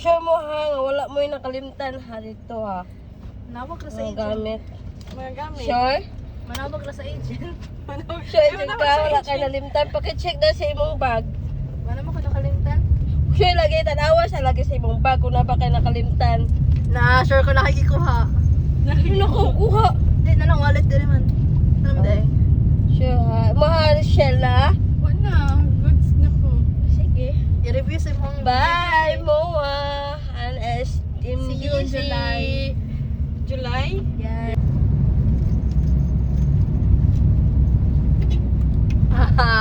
Sure mo ha, nga wala mo yung nakalimtan ha dito ha. Manawag ra sa Mga agent. gamit. Mga gamit. Sure? Manawag ra sa agent. Manawag. Sure, Ay, jud manawag ka, sa wala agent. kay nalimtan. Paki-check daw sa imong bag. Wala mo ko nakalimtan. Sure lagi tanawa sa lagi sa imong bag kung na pa kay nakalimtan. Na, sure ko nakikikuha. Ano nakukuha? Di na lang wallet diri man. Alam Oh. day. Sure ha. Mahal Shella. Wala. Goods na ko. Sige. I-review sa imong Bye, Moa. And SMDC. See you in July. July? Yeah. Haha.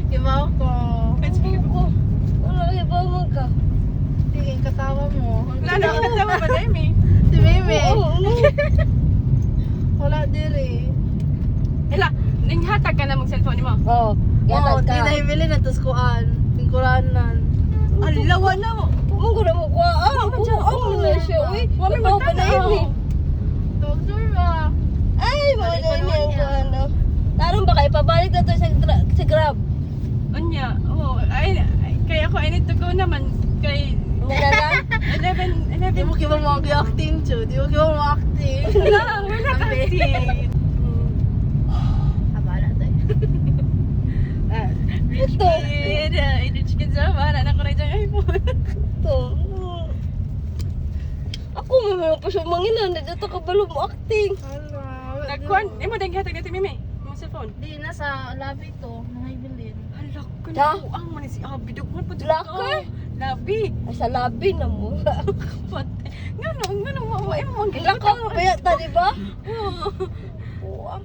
Imaw ko. Let's be Ko. Wala kay ba mo ka? Sige, katawa mo. Wala na kita ba dai mi? Si Meme. Oo, ano? Wala diri. Ela, ninghatag ka na mag cellphone mo. Oo. Oh, Gatag di ka. na himili na tos kuan. Tingkuranan. Ala, wala mo. Mo ko na mo kuha. Ah, man siya. kuha mo na siya. Uy, Wa may ikaw pa na magtanaw. yun eh. Tawag sure ba? Ay, mo Balik na pa yun naman ang niya. kuha, no. Tarong baka ipabalik na to sa Grab. Unya, oh, ay, ay, kaya ako, I need to go naman. Kay Na na lang. 11, 11. Di mo kiba mo acting, Chu. Di mo kiba mo acting. Wala, we're not acting. Abala tayo. Ah, rich Ito. kid, ah, rich kid sa wala na ko na diyang iPhone. Ito. Ako may mga pasumangin na dito ka balo mo acting. Ala. Nagkuhan, eh mo dahil gihatag natin mimi. Mo cellphone. Di, nasa labi to. Nahibilin. Hala ko Da? na ang man si Abi dugman pa jud Locker? ka. Labi. Ay, sa labi na mo. Patay. Ngano, ngano mo mo mo ang Lakaw na ba yata, di ba? Oo. Oo.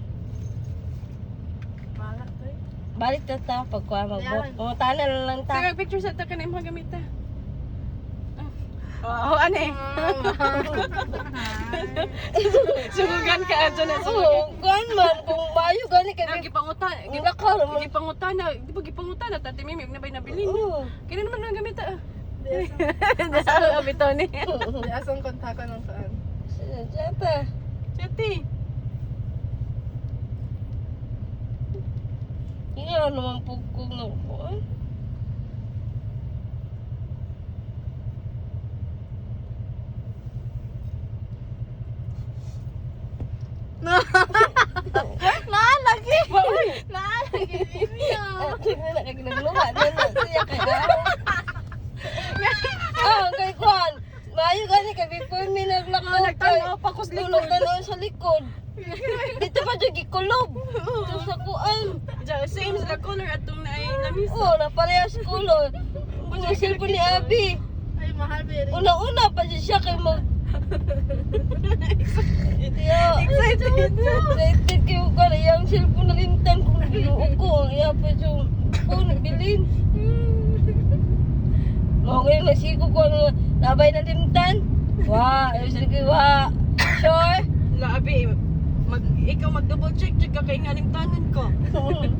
Bala tayo. Balik na ta pagkuha mag-book. Ayan. Pumunta na lang ta. Sige, picture sa ta kanay mga gamita. Oo, ano eh. Sugugan ka adyo na Oo, sugugan. kuhan man. Kung mayo gani kay Na gipangutan, Ang lakaw naman. gipangutan na, di ba gipangutan na tati mimi ug nabay nabilin. Oo. Kini naman ang gamita. ah. Abi to ni. Di, asang kontaka ng saan? Siyempre. Chati. Hindi na naman po kung nakuhaan. Naalagi! Naalagi, Mimi ah. Tingnan na kay na na siya kay Ah, kay Kwan. Maayo gani kay before me naglakaw. Oh, nagtan-aw pa ko sa likod. Nagtan-aw sa likod. Dito pa jud gikulob. Dito sa kuan. Same sila color atong naay lamisa. Oh, na parehas kulor. Ang cellphone ni Abi. Ay, mahal ba yun? Una-una pa jud siya kay mag Tiyo. Excited. Excited kayo ka na iyang cellphone na lintan kung ginoo ko. Ang iya pa yung phone nagbilin. Mga ngayon nasigo ko ang nabay na limtan. Wa, ayun sige wa. Sure? Labi, mag ikaw mag double check jud ka kay ngalimtanon ko.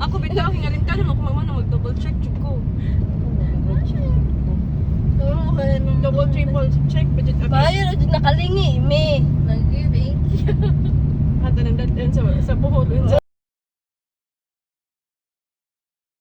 Ako bitaw ngalimtanon ako magmano mag double check jud ko. Tama mo kayo nung Double triple check pa jud abi. Bayo na dyan nakalingi, me. Lagi, thank you. Hata nang dad sa Bohol unsa.